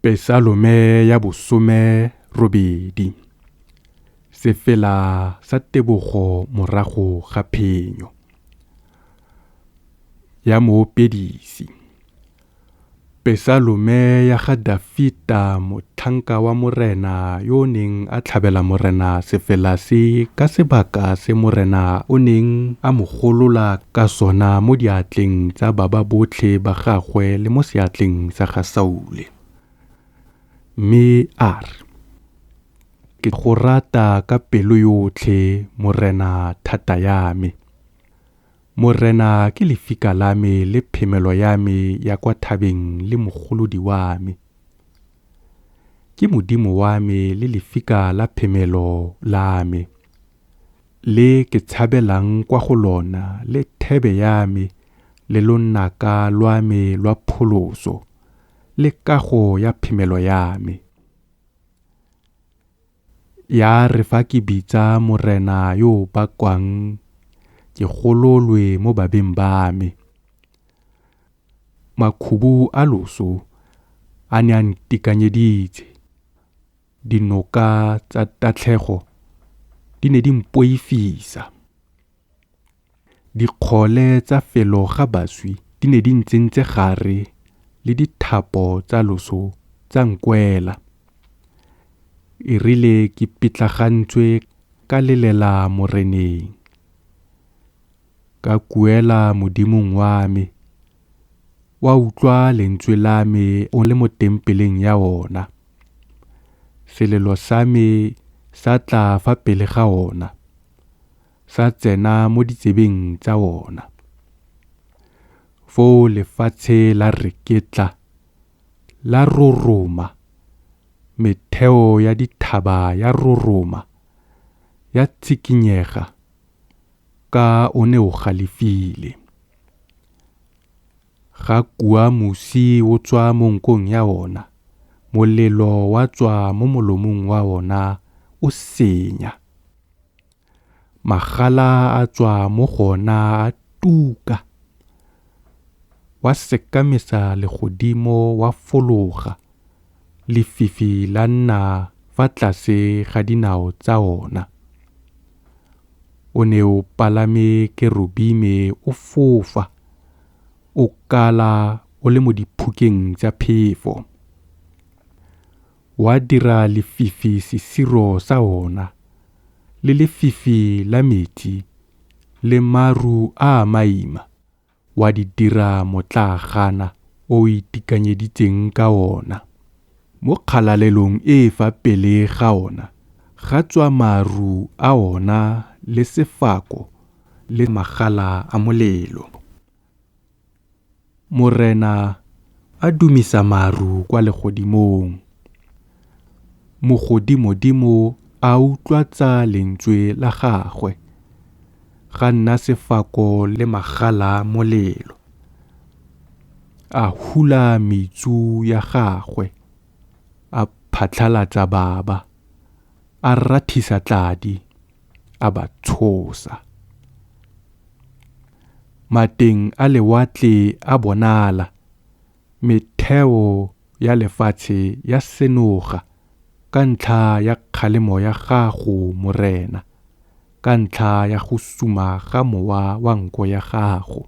Pesalome ya bosome robedi. Sefela sa tebogo morago ga phenyo. Ya moopedisi. Pesalome ya ga Dafita motlhanka wa Morena yo o neng a tlhabela Morena sefela se ka sebaka se Morena o neng a mo golola ka sona mo diatleng tsa baba botlhe ba gagwe le mo seatleng sa ga Saule. Mme a re, Ke go rata ka pelo yotlhe, Morena thata ya me. Morena ke lefika la me le phemelo ya me ya kwa thabeng le mogolodi wa me. Ke Modimo wa me le lefika la phemelo la me, le ke tshabelang kwa go lona le thebe ya me le lonaka lwa me lwa pholoso le kago ya phemelo ya me. Ya re fa ke bitsa Morena yo o bakwang ke gololwe mo babeng ba me. Makhubu a loso a ne a ntikanyeditse, dinoka tsa tatlhego di ne di mpoifisa. Dikgole tsa felo ga baswi di ne di ntsentse gare le dithapo tsa loso tsa nkwela. E rile ke pitlagantswe ka lelela Moreneng, ka kuela Modimong wa me, wa utlwa lentswe la me o le mo tempeleng ya ona. Selelo sa me sa tla fa pele ga ona, sa tsena mo ditsebeng tsa ona. Foo lefatshe la reketla, la roroma, metheo ya dithaba ya roroma, ya tshikinyega, ka o ne o galefile. Ga kua mosi o tswa mo nkong ya ona, molelo wa tswa mo molomong wa ona o senya. Magala a tswa mo go ona a tuka. Wa sekamesa legodimo wa fologa, lefifi la nna fa tlase ga dinao tsa ona. O ne o palame kerubime o fofa, o kala o le mo diphukeng tsa phefo. Wa dira lefifi sesiro sa ona, le lefifi la metsi le maru a maima wa di dira motlaagana o o itekanyeditseng ka ona. Mo kgalalelong e e fa pele ga ona ga tswa maru a ona le sefako le magala a molelo. Morena a dumisa maru kwa legodimong, Mogodimodimo a utlwatsa lentswe la gagwe, ga nna sefako le magala a molelo. A hula metsu ya gagwe, a phatlalatsa baba, a rathisa tladi, a ba tshosa. Mateng a lewatle a bonala, metheo ya lefatshe ya senoga ka ntlha ya kgalemo ya gago, Morena, ka ntlha ya go suma ga mowa wa nko ya gago.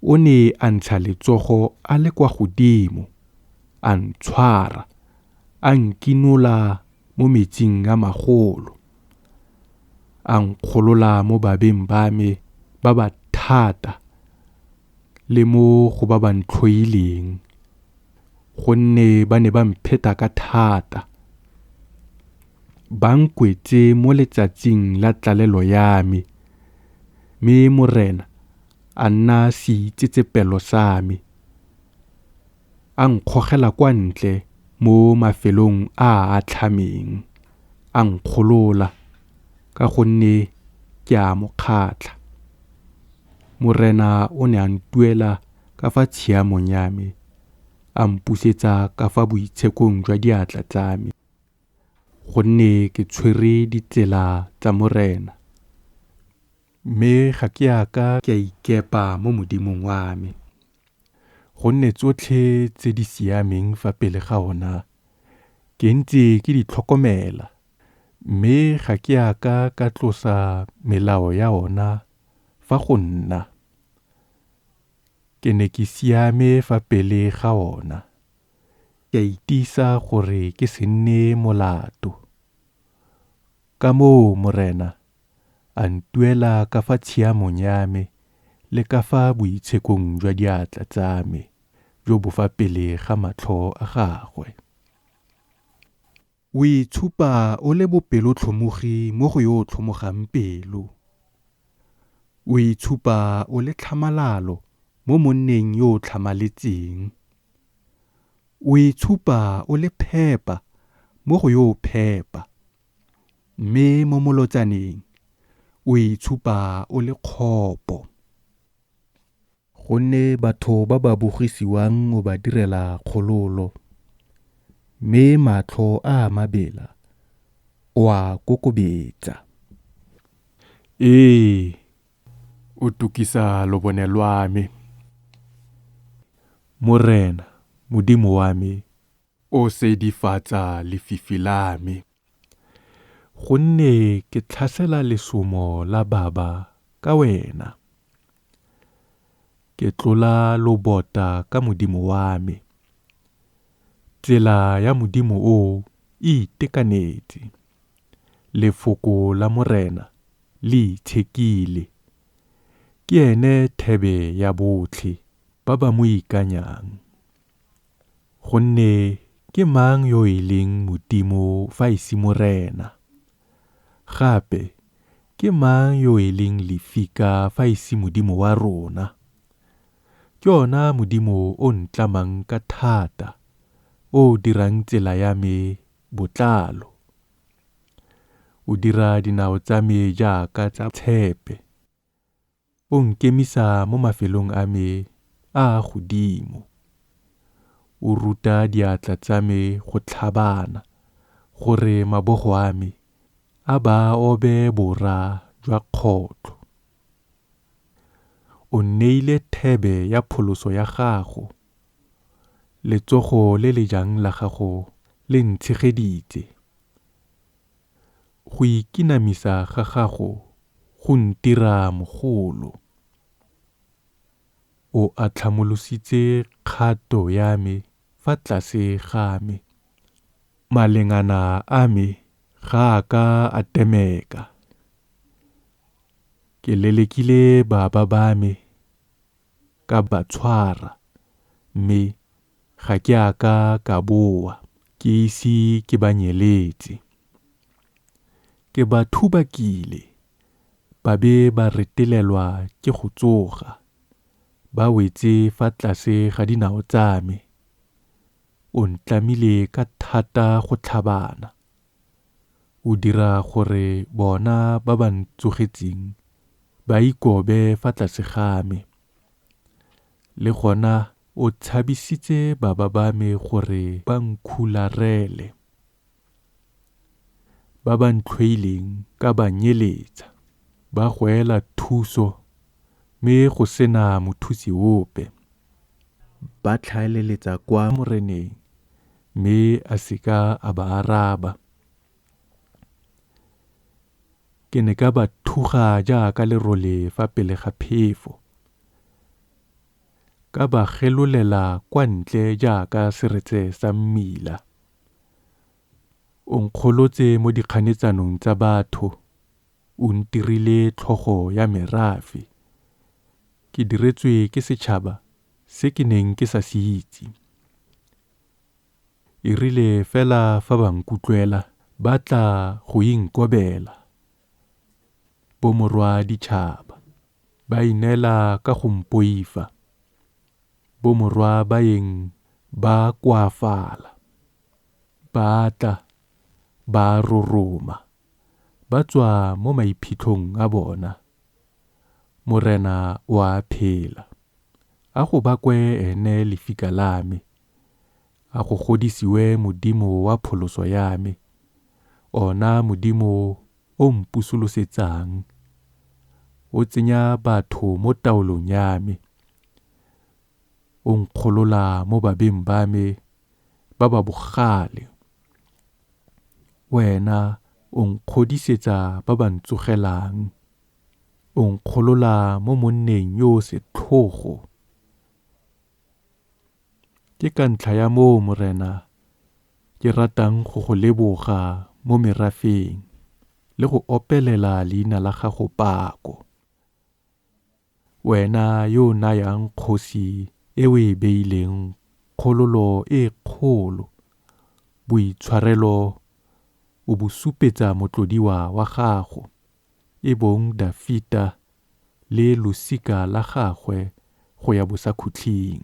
O ne a ntsha letsogo a le kwa godimo, a ntshwara, a nkinola mo metsing a magolo. A nkgolola mo babeng ba me ba ba thata le mo go ba ba ntlhoileng, gonne ba ne ba mpheta ka thata. Ba nkwetse mo letsatsing la tlalelo ya me, mme Morena a nna seitsetsepelo sa me. A nkgogela kwa ntle mo mafelong a a atlhameng, a nkgolola, ka gonne ke a mo kgatlha. Morena o ne a ntuela ka fa tshiamong ya me, a mpusetsa ka fa boitshekong jwa diatla tsa me, gonne ke tshwere ditsela tsa Morena, mme ga ke a ka ka ikepa mo Modimong wa me. Gonne tsotlhe tse di siameng fa pele ga ona ke ntse ke di tlhokomela, mme ga ke a ka ka tlosa melao ya ona fa go nna. Ke ne ke siame fa pele ga ona, ka itisa gore ke se nne molato. Ka moo Morena a ntuela ka fa tshiamong ya me le ka fa boitshekong jwa diatla tsa me jo bo fa pele ga matlho a gagwe. O itshupa o le bopelotlhomogi mo go yo o tlhomogang pelo, o itshupa o le tlhamalalo mo monneng yo o tlhamaletseng, o itshupa o le phepa mo go yo o phepa, mme mo molotsaneng o itshupa o le kgopo. Gonne batho ba ba bogisiwang o ba direla kgololo, mme matlho a a mabela o a kokobetsa. Ee, o tukisa lobone lwa me. Morena, Modimo wa me, o sedifatsa lefifi la me. Gonne ke tlhasela lesomo la baba ka wena, ke tlola lobota ka Modimo wa me. Tsela ya Modimo o e itekanetse, lefoko la Morena le itshekile, ke ene thebe ya botlhe ba ba mo ikanyang. Gonne ke mang yo e leng Modimo fa e se Morena? Gape ke mang yo e leng lefika fa e se Modimo wa rona? Ke ona Modimo o o ntlamang ka thata, o o dirang tsela ya me botlalo. O dira dinao tsa me jaaka tsa tshepe, o nkemisa mo mafelong a me a a godimo. O ruta diatla tsa me go tlhabana gore mabogo a me a ba obe bora jwa kgotlho. O nneile thebe ya pholoso ya gago, letsogo le le jang la gago le ntshegeditse. Go ikinamisa ga gago go ntira mogolo. O atlhamolositse kgato ya me fa tlase ga me, malengana a me ga a ka a temeka. Ke lelekile baba ba me, ka ba tshwara, mme ga ke a ka ka boa ke ise ke ba nyeletse. Ke ba thubakile, ba be ba retelelwa ke go tsoga, ba wetse fa tlase ga dinao tsa me. O ntlamile ka thata go tlhabana, o dira gore bona ba ba ntsogetseng ba ikobe fa tlase ga me. Le gona o tshabisitse baba ba me gore ba nkhularele. Ba ba ntlhoileng ka ba nyeletsa, ba goela thuso, mme go se na mothusi ope. Ba tlhaeleletsa kwa Moreneng, mme a se ka a ba araba. Ke ne ka ba thuga jaaka lerole fa pele ga phefo, ka ba gelolela kwa ntle jaaka seretse sa mmila. O nkgolotse mo dikganetsanong tsa batho, o ntirile tlhogo ya merafe. Ke diretswe ke setšhaba se ke neng ke sa se itse. E rile fela fa ba nkutlwela ba tla go inkobela, bomorwa ditšhaba ba ineela ka go mpoifa, bomorwa baeng ba koafala, ba tla, ba roroma, ba tswa mo maiphitlhong a bona. Morena o a phela, a go bakwe ene lefika la me, a go godisiwe Modimo wa pholoso ya me, ona Modimo o o mpusolosetsang, o tsenya batho mo taolong ya me. o nkgolola mo babeng ba me ba ba bogale. Wena o nkgodisetsa ba ba ntsogelang, o nkgolola mo monneng yo o setlhogo. Ke ka ntlha ya moo, Morena, ke ratang go go leboga mo merafeng le go opelela leina la gago pako. Wena yo o nayang kgosi e o e beileng kgololo e kgolo, boitshwarelo o bo supetsa motlodiwa wa gago, e bong Dafita le losika la gagwe go ya bosakhutleng.